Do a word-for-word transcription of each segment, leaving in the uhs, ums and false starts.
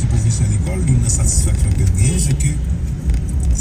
Pwofesè lekòl, youn nan satisfaksyon ke l genyen, se ke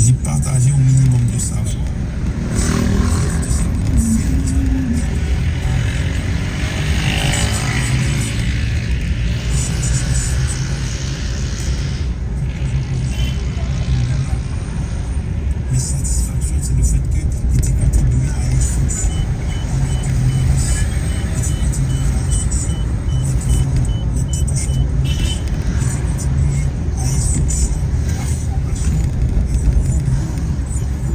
li pataje yon minimòm de savwa. Men satisfaksyon, se lefèt ke li te kontribye a enstriksyon yon lòt jounalis. Li te kontribye a enstriksyon yon lòt jounalis nan tèt yon chanm pou mwen. Li te kontribye a enstriksyon, a fòmasyon yon gwo, yon gwo, yon gwo, yon gwo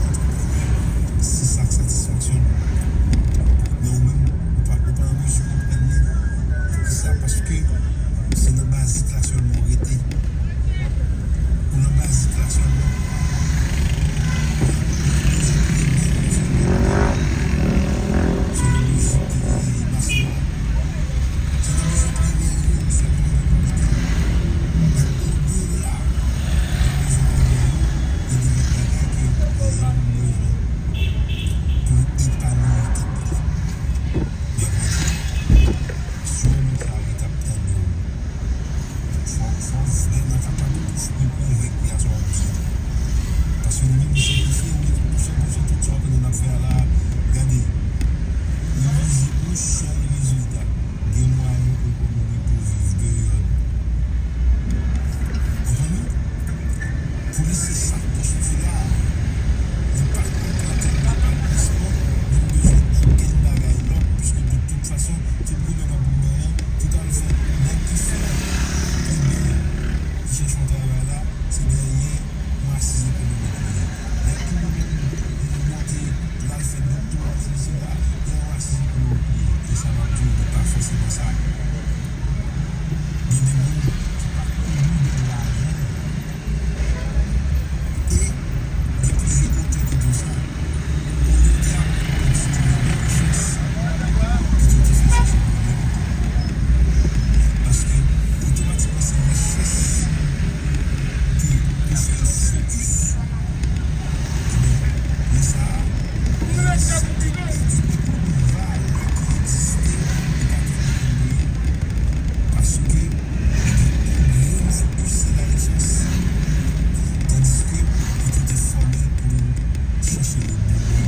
antreprenè. Se sa k satisfaksyon m. Men ou menm, ou pa, ou pa an mezi konprann li. Poukisa? Paske se nan bazik la sèlman ou rete. Ou nan bazik la sèlman. Se nan lojik, e, mas la. Se nan lojik premyè yo sèlman ou rete. Men odela de lojik premyè yo, gen de lòt bagay ke lòm bezwen pou l epanouyi tèt li. Yo ap manje. Si w renmen sa, rete ap tande w. Fò, fò w vrèman kapab pou w konvenk li a sa w ap di a. Paske nou menm nou sakrifye, nou mete tout sa, tout sa, tout sa w tande n ap fè a la, gade, nou vize yon sèl rezilta, gen mwayen ekonomik pou w viv, peryòd. Konprann nou? Pou li, se sa k poze la. Li pa kontan tèt li pa respè, li bezwen okenn bagay lòt, piske de tout fason, tout goumen nan goumen an, tout al fè, nèg ki fè pi byen, ki chèche yon travay la, se dèyè yon asiz ekonomik li ye. Nèg ki li menm, li monte, l al fè doktora, sesi la, dèyè yon asiz ekonomik li ye. E sa m ap di w, li pa fòseman sa. Gen de moun ki pa konnen de lajan. E gen plizyè otè ki di w sa. Olye w te aprann pou w distribiye richès, pito w te fè l chèche bonè pito. Paske otomatikman se richès ke ou fè l fokis. Ebyen, lè sa a, li santi pèdi tout valè ki egziste, li pa te konprann li. Paske li gen yon grenn fokis, se larichès. Tandiske li te, te fòme l pou l chèche le bonè.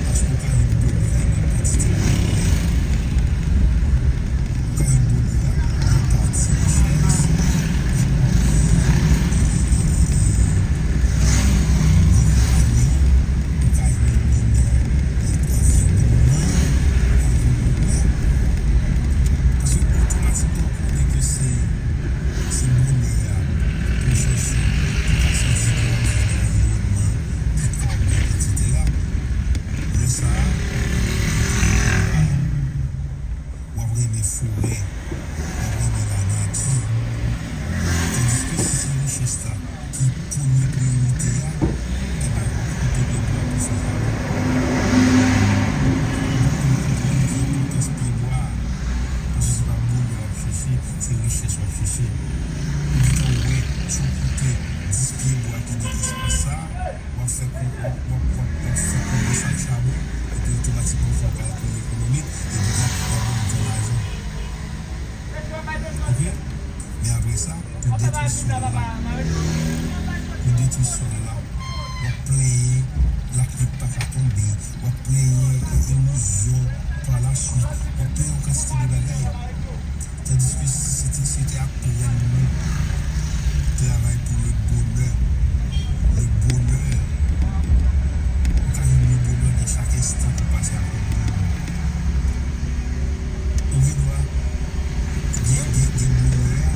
Paske w ka jwenn bonè a nan kantite bagay. Ou ka jwenn bonè a nan pati richès. Ou ka jwenn bonè a nan anviwònman. Ou ka jwenn bonè a nan anviwònman. Ou ka jwenn bonè. Paske otomatikman, konnen ke se, se bonè a pou w chèche, pou w ka santi ke w ap viv nan anviwònman ki kòrèk, etsetera. Lè sa a, w ap renmen forè, w ap renmen lanati. Tandiske si se richès la ki premye priyorite a, ebyen, w ap koupe pye bwa pou fè jaden. Ou konprann ki enpòtans pye bwa a, paske se pa bonè w ap chèche, se richès w ap chèche. Ou gentan wè, si w koupe dis pye bwa ki nan espas sa a, w ap fè kon, w ap, w ap, w ap, w ap fè konbòs ak chabon, epi otomatikman w fè yon kalkil ekonomik, epi w ap, w ap gen yon bon lajan. Oke? Men apre sa, pou detwi sòl la, pou detwi sòl la, w ap plenyen lapli pa ka tonbe, w ap plenyen ewozyon pa la swit, w ap plenyen yon kantite de bagay. Tandiske si se te, se te aprann nou travay pou le bonè, le bonè, ou ka jwenn le bonè nan chak enstan ke w pase ak lòt moun. Ou gen dwa gen, gen, gen bonè a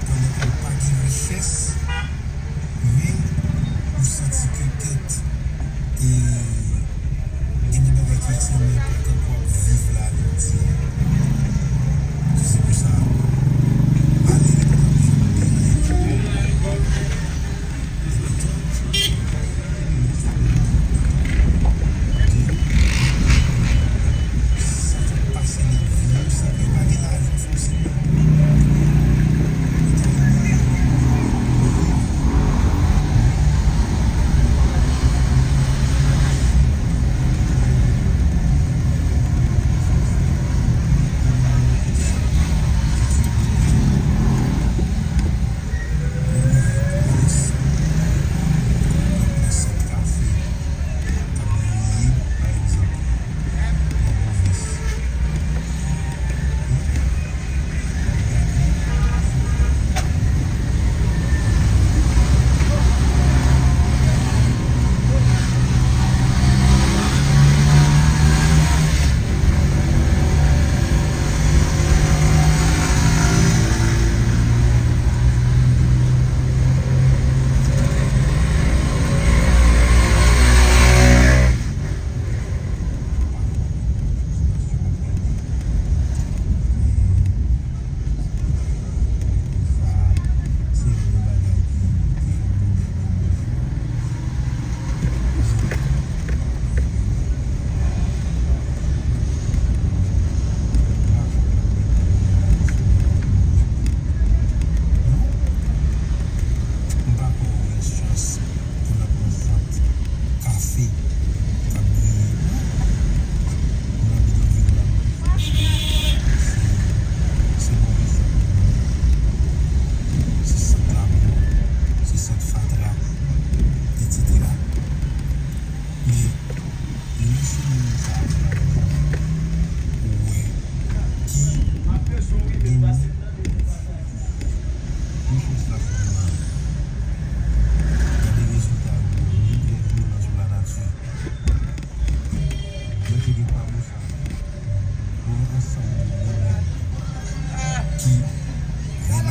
pandan ke w pa gen richès, men ou santi ke kèt, e, gen de bagay ki ekstreman enpòtan pou w ap viv lavi w di a. Se pou sa, malere pa janm gen anyen ki bon.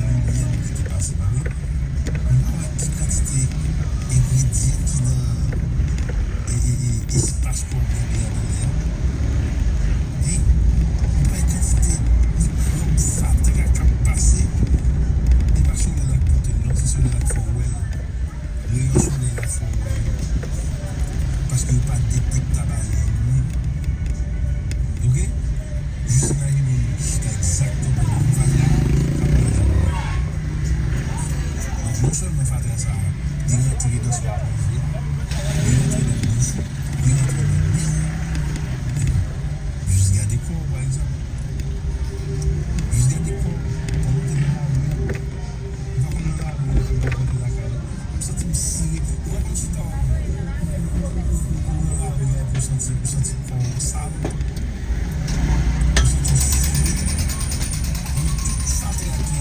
yon limyè nou mete pase, pa vre? Nou pa wè ki kantite engredyan ki nan e, e, e, espas kò a pou rantre a nan lè a? Hein? Nou pa wè kantite mikwòb fatra k ap pase? E pa solèy la k pote l non, se solèy la k fè w wè l. Reyon solèy la fè w wè yo. Paske yo pa detektab a lè nou. Oke? Jis imajine w chita egzakteman la, m pa la, m pa la. Donk, non sèlman fatra sa a, li rantre nan sa w ap manje, li rantre nan bouch ou, li rantre nan nen w. Jis gade kò w, pa egzanp. Jis gade kò w, pandan w te nan lari a. M pa konn nan lari a, m pa konn lakay la. M santi m sere. Ou wè kòmsi ta w, ou, ou, ou, ou nan lari a, epi ou santi, ou santi kò w sal. Ou santi w sere. Epi tout fatra ki,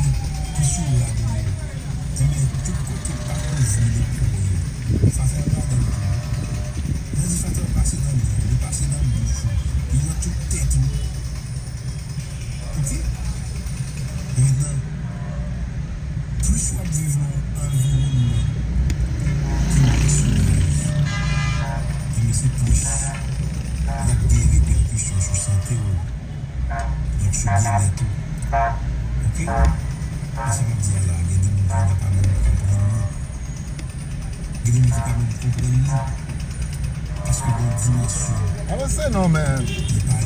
ki sou rad ou yo. Ebyen, tout kote k pa kouvri nan kò w yo, fatra yo ladan l tou. Lè di fatra yo pase nan nen w, yo pase nan bouch ou, yo nan tout tèt ou. Oke? Mentnan, plis w ap viv nan yon anviwònman ki move sou laj, ebyen, se plis l ap gen repèkisyon sou sante w, donk sou byennèt ou. Oke? Men sa m ap di a la, gen de moun ki pa menm konprann li. Gen de moun ki pa menm konprann li. Paske gen yon dimansyon. Avanse non, men. Li pa